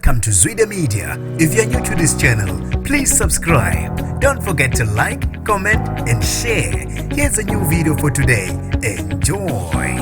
Welcome to Zwida Media. If you're new to this channel, please subscribe. Don't forget to like, comment, and share. Here's a new video for today. Enjoy.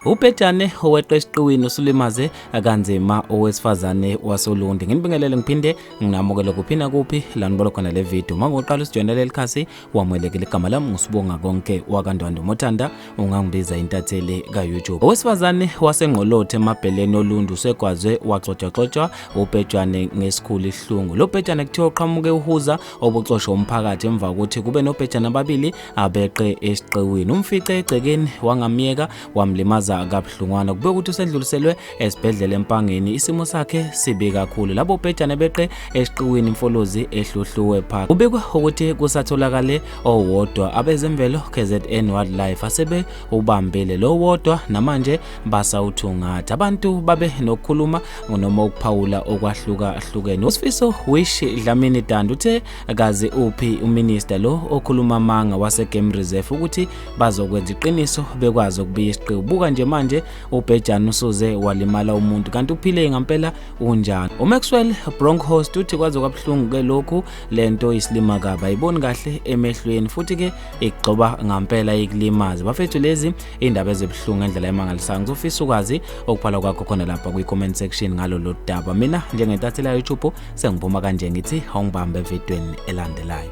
Ubhejane oweqe esiqiwini usulimaze kanzima owesifazane wasoLundi. Nginibingelele ngiphinde nginamukele kuphi nakuphi la nibona khona le video. Uma uqala usijoyina leli khasi wamukelekile. Igama lami nguSibonga Konke wakaNdwandwe, mothanda ungangibiza intatheli ka-YouTube. Owesifazane waseNgqolothe eMabheleni oLundi usegwazwe waxotshwaxotshwa ubhejane ngesikhulu isihlungu. Lo bhejane kuthiwa uqhamuke uhuza obuxoshwa umphakathi emva kokuthi kube nobhejane ababili abeqe esiqiwini. Umfice egcekeni wangamyeka wamlimaza kabuhlungwana. Kube ukuthi usedluliselwe esibhedlela eMpangeni, isimo sakhe sibi kakhulu. Labo bhejane beqe esiqiwini iMfolozi eHluhluwe Park. Kubikwa ukuthi kusatholakale owodwa, abezemvelo KZN Wildlife asebe ubambile lo wodwa, namanje basawuthungatha. Abantu babe nokukhuluma noma ukuphawula okwahlukahlukene. USifiso Wish Dlamini Danda uthe kazi uphi uminister lo okhuluma amanga wase Game Reserve ukuthi bazokwenza iqiniso bekwazi ukubiya isiqiwu. Buka nje manje ubhejane usuze walimala umuntu, kanti uphile ngempela unjani? UMaxwell Bronkhorst uthi kwaze kwabuhlungu ke lokhu, lento isilima kabi, ayiboni kahle emehlweni futhi ke igxoba ngampela ikulimaze. Bafethu, lezi indaba ezibuhlungu ngendlela emangalisayo. Ngizofisa ukwazi ukubhala kwakho khona lapha kwi-comment section ngalolu daba. Mina njengentatheli ya YouTube sengiphuma kanje, ngithi awungibambe evidweni elandelayo.